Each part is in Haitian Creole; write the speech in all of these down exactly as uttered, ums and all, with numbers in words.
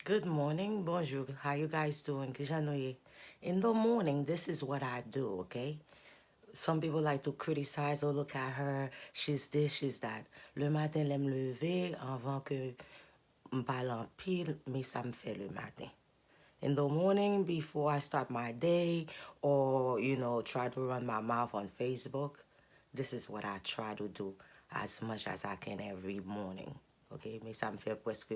Good morning, bonjour. How you guys doing? Kijan nou ye? In the morning, this is what I do, okay? Some people like to criticize, oh, look at her, she's this, she's that. Le maten, lè m leve, anvan ke m pale anpil, men sa m fè le maten. In the morning, before I start my day, or, you know, try to run my mouth on Facebook, this is what I try to do as much as I can every morning. Ok, men sa m fè prèske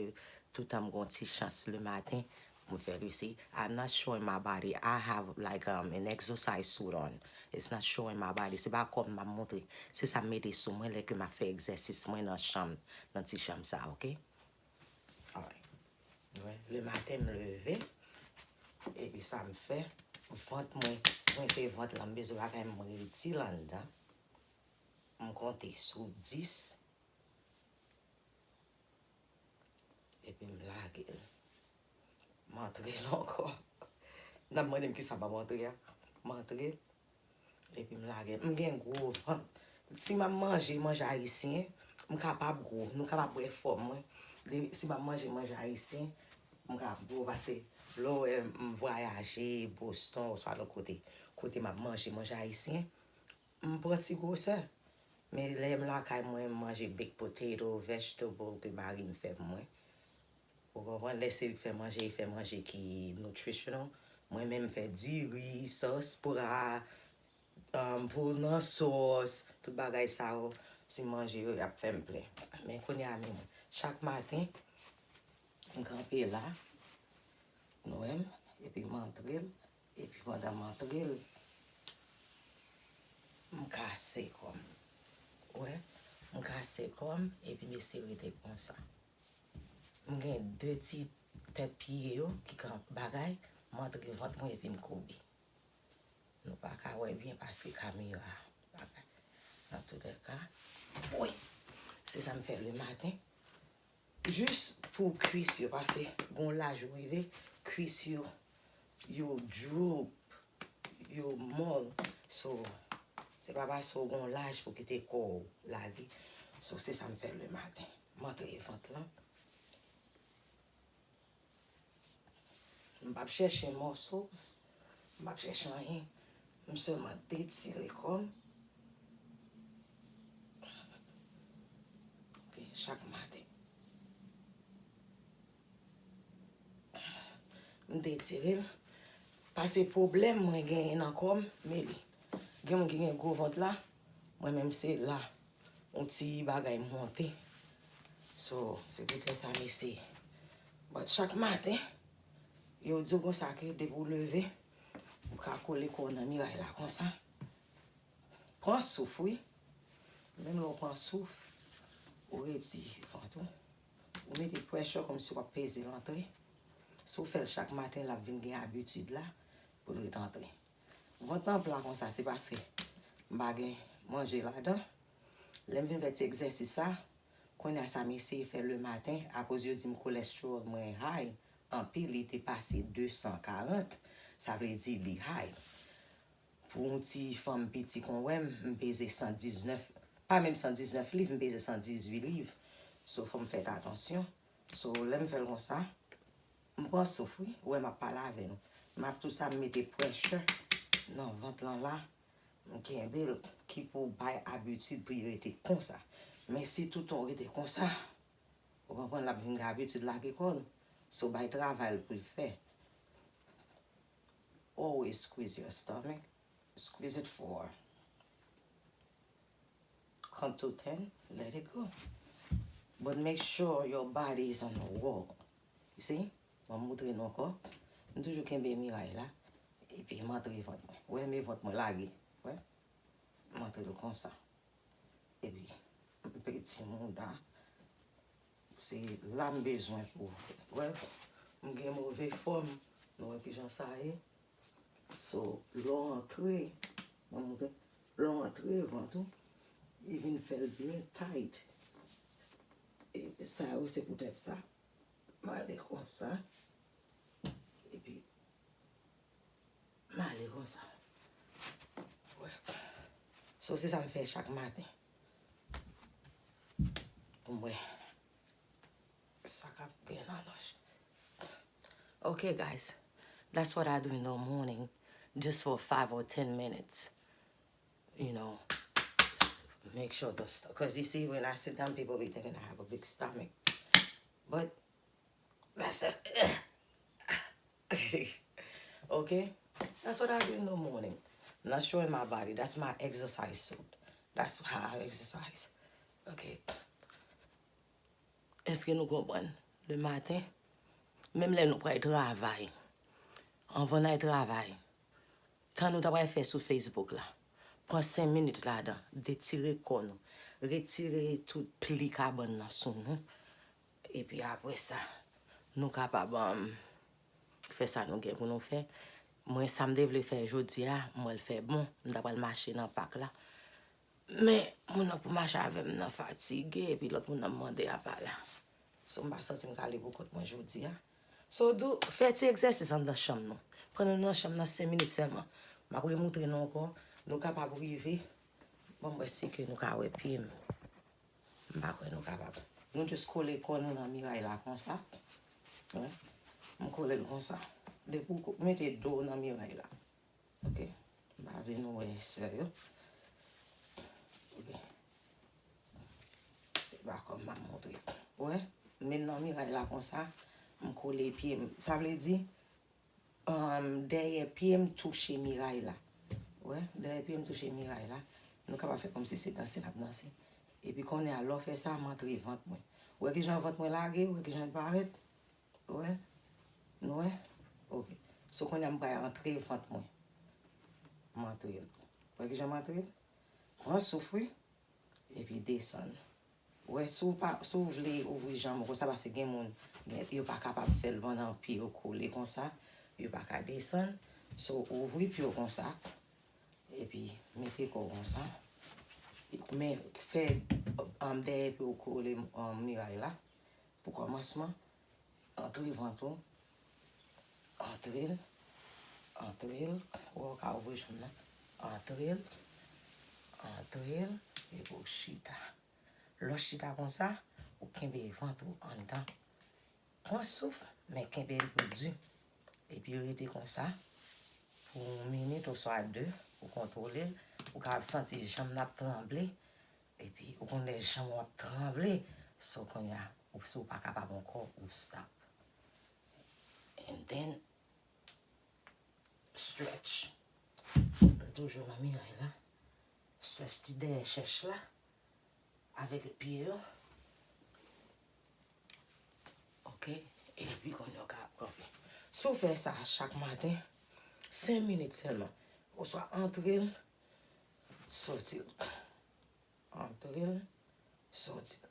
toutan m gon ti chans le maten pou m fè l isi. I'm not showing my body. I have like um, an exercise suit on. It's not showing my body. Se pa kò m m ap montre. Se sa m mete sou mwen lè ke m ap fè egzèsis mwen nan chanm, nan ti chanm sa, ok? Alright. Mwen, le maten m leve, epi sa m fè, vant mwen, mwen se vant lan m bezwen bagay m redi l anndan. M konte sou dis, epi m lage l. M antre l ankò. N ap mande m kisa m ap antre a. M antre l, epi m lage l. M gen gwo vant. Si m ap manje, manje ayisyen, m kapab gwo. Nou kapab wè fòm mwen. De- Si m ap manje, manje ayisyen, m ka gwo pase lè w wè m vwayaje Boston oswa lòt kote. Kote m ap manje, manje ayisyen, m pran ti gwosè. Men lè m lakay mwen, m manje baked potato, vegetable ke mari m fè pou mwen. Ou konprann? Lè se li k fè manje, li fè manje ki nutritional. Mwen menm, m fè diri, sòs pra, um, poul nan sòs, tout bagay sa yo, se manje yo y ap fè m plen. Men kounye a, men mwen, chak maten, m kanpe la, nou wè m, epi m antre l, epi pandan m antre l, m kase kò m. Ou wè? M kase kò m, epi m eseye rete konsa. M gen de ti tèt pye yo ki ka bagay, m antre vant mwen epi m koube. Nou pa ka wè byen paske kamera bagay. Nan tout lè ka, wi, se sa m fè le maten. Jis pou kwis yo, paske gon laj ou rive, kwis yo, yo droop, yo mòl. So, se pa paske w gon laj pou kite kò w lage. So, se sa m fè le maten. M antre vant lan. M p ap chèche muscles, m p ap chèche anyen. M sèlman detire kò m. Ok, chak maten. M detire l. Paske pwoblèm mwen genyen nan kò m, men li. Gen moun ki gen gwo vant la, mwen menm se la. Yon ti bagay monte. So, se poutèt sa m eseye. But chak maten, yo di w konsa ke depi w leve, ou ka kole kò w nan miray la konsa. Pran souf, wi. Menm lè w pran souf, ou redi vant ou. Ou mete pressure kòmsi w ap peze l antre. Si w fè l chak maten, l ap vin gen abitid la pou l ret antre. Vant lan pla konsa, se paske m pa gen manje ladan. Lè m vin fè ti egzèsis sa, kounye a sa m eseye fè le maten, akoz yo di m cholesterol mwen high anpil, li te pase de san karant, sa vle di li high. Pou yon ti fanm piti kon wè m, m peze san diznèf, pa menm san diznèf liv, m peze san dizuit liv. So, fò m fè atansyon. So, lè m fè l konsa, m pran souf, wi. Ou wè, m ap pale avè nou. M ap tou sa, m mete pressure nan vant lan la. M kenbe l, ki pou bay abitid pou l rete konsa. Men si toutan w rete konsa, ou konprann, l ap vin gen abitid lage kò l. So, bay travay l pou l fè. Always squeeze your stomach. Squeeze it for, count to ten, let it go. But make sure your body is on the wall. You see? Mwen montre nou ankò. M toujou kenbe miray la. Epi m antre vant mwen. Wè, men vant mwen lage. Wè? M antre l konsa. Epi, m peti mouda. Se la m bezwen pou, wè, m gen move fòm. Nou wè kijan sa ye? So, lè w antre, mwen montre, lè w antre vant ou, li vin fè l byen tight. E sa yo, se poutèt sa. M ale konsa. Epi, m ale konsa. Wè. So, se sa m fè chak maten. Pou m wè sa k ap gen nan lòj. Okay, guys, that's what I do in the morning, just for five or ten minutes. You know, make sure the stuff, because you see, when I sit down, people be thinking I have a big stomach. But that's it. Okay? That's what I do in the morning. Nurturing my body. That's my exercise suit. That's how I exercise. Okay. Èske nou konprann? Le maten, menm lè nou pral travay, anvan n al travay, tan nou ta pral fè sou Facebook la, pran senk minit ladan, detire kò nou, retire tout pli kabann nan sou nou, epi apre sa, nou kapab, um, fè sa nou gen pou nou fè. Mwen, sa m te vle fè jodi a, m wè l fè bon, m ta pral mache nan pak la. Men, moun nan pou mache avè m nan fatige, epi lòt moun nan mande a pa la. So, m pa santi m ka ale pou kont mwen jodi a. So, do, fè ti egzèsis anndan chanm nou. Pran nou nan chanm nan senk minit sèlman. M ap remoutre nou ankò. Nou kapab rive. Bon, mwen si ke nou ka wè pye m. M pa kwè nou kapab. Nou just kole kò nou nan miray la konsa. Wè. M kole l konsa. Depi w ko-, mete do w nan miray la. Ok. M pa vle nou wè sè yo. Ok. Se pa kòm m ap montre. Wè, men nan miray la konsa, m kole pye m. Sa vle di, um, dèyè pye m touche miray la. Wè, dèyè pye m touche miray la. Nou kapab fè kòmsi se danse n ap danse. Epi kounye a, lè w fè sa, m antre vant mwen. Wè kijan vant mwen lage, wè kijan l parèt. Ou wè? Nou wè? Ok. So, kounye a m pral antre vant mwen. M antre l. Wè kijan m antre l? Pran souf, wi. Epi desann. Ou wè, si w pa, si w vle ouvri janm ou konsa, paske gen moun, gen, yo pa kapab fè l pandan pye yo kole konsa. Yo pa ka desann. So, ouvri pye w konsa. Epi, mete kò w konsa. Men, fè, um, dèyè pye w kole, um, miray la. Pou kòmansman, antre vant ou. Antre l. Antre l. Ou wè w ka ouvri janm nan. Antre l. Antre l. Epi w chita. Lè w chita konsa, ou kenbe vant ou anndan. Pran souf, men kenbe l pou di. Epi rete konsa pou yon minit oswa de, ou kontwole l. Ou ka santi janm nan ap tranble. Epi, ou konn lè janm ou ap tranble. So, kounye a, ou, si w pa kapab ankò, ou stop. And then, stretch. Nou toujou nan miray la. Stretch ti dèyè chèch la. Avèk pye yo. Ok. Epi, kounye a, w ka kanpe. Si w fè sa chak maten, senk minit sèlman. Oswa antre l, soti l. Antre l, soti l.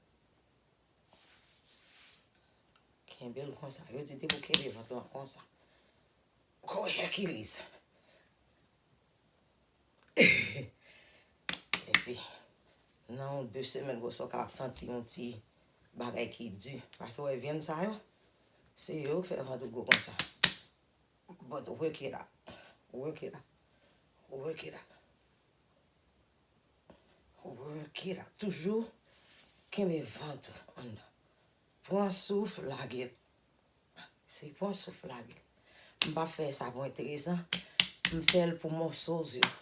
Kenbe l konsa. Yo di depi w kenbe vant lan konsa. Kò Hercules. Epi, nan yon de semèn konsa, w kapab santi yon ti bagay ki di. Paske w wè vyann sa yo, se yo k fè vant ou gwo konsa. But work it out. Work it out. Work it out. Work it out. Toujou kenbe vant ou anndan. Pran souf, lage l. Se pran souf, lage l. M pa fè sa pou enteresan. M fè l pou muscles yo.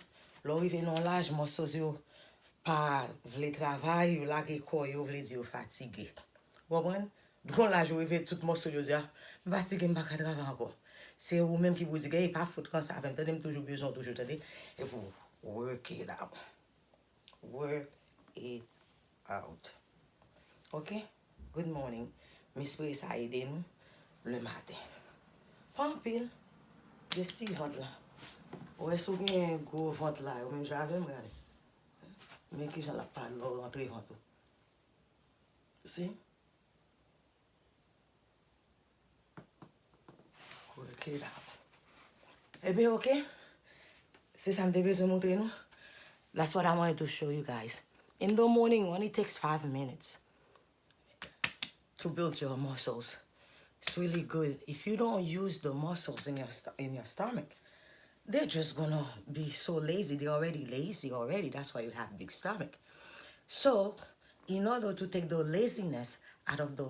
Lè w rive nan yon laj, muscles yo pa vle travay, yo lage kò yo, vle di yo fatige. Ou konprann? Gon laj ou rive tout mòso yo di, "Ah, m fatige, m pa ka travay ankò." Se ou menm ki pou di, "Gade, pa fout ranse avè m, tande, m toujou bezwen w toujou, tande." E pou work it out. Work it out. Ok? Good morning. M espere sa ede nou le maten. Pa anpil. Just ti vant la. Ou wè, si w gen gwo vant la, ou menm jan avè m, gade. Men kijan l ap pale lè w rantre vant ou. Si? Work it out. Ebyen, ok. Se sa m te bezwen montre nou. That's what I wanted to show you guys. In the morning, it only takes five minutes to build your muscles. It's really good. If you don't use the muscles in your st- in your stomach, they're just gonna be so lazy. They're already lazy already. That's why you have big stomach. So, in order to take the laziness out of the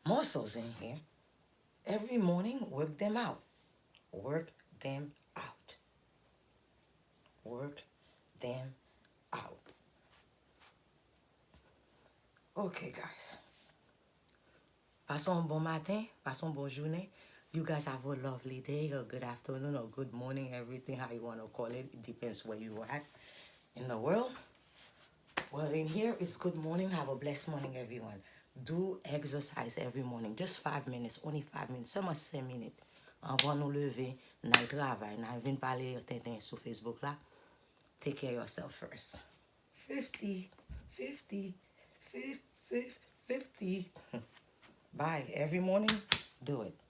muscles in here, Every morning, work them out. Work them out. Work them out. Okay, guys. Pase yon bon maten, pase yon bon jounen. You guys have a lovely day, or good afternoon, or good morning, everything, how you want to call it. It depends where you are at in the world. Well, in here, it's good morning. Have a blessed morning, everyone. Do exercise every morning. Just five minutes, only five minutes, sèlman senk minit. Anvan nou leve, n al travay, n al vin pale tenten sou Facebook la. Take care of yourself first. Fifty, fifty, fifty, fifty. Bye. Every morning, do it.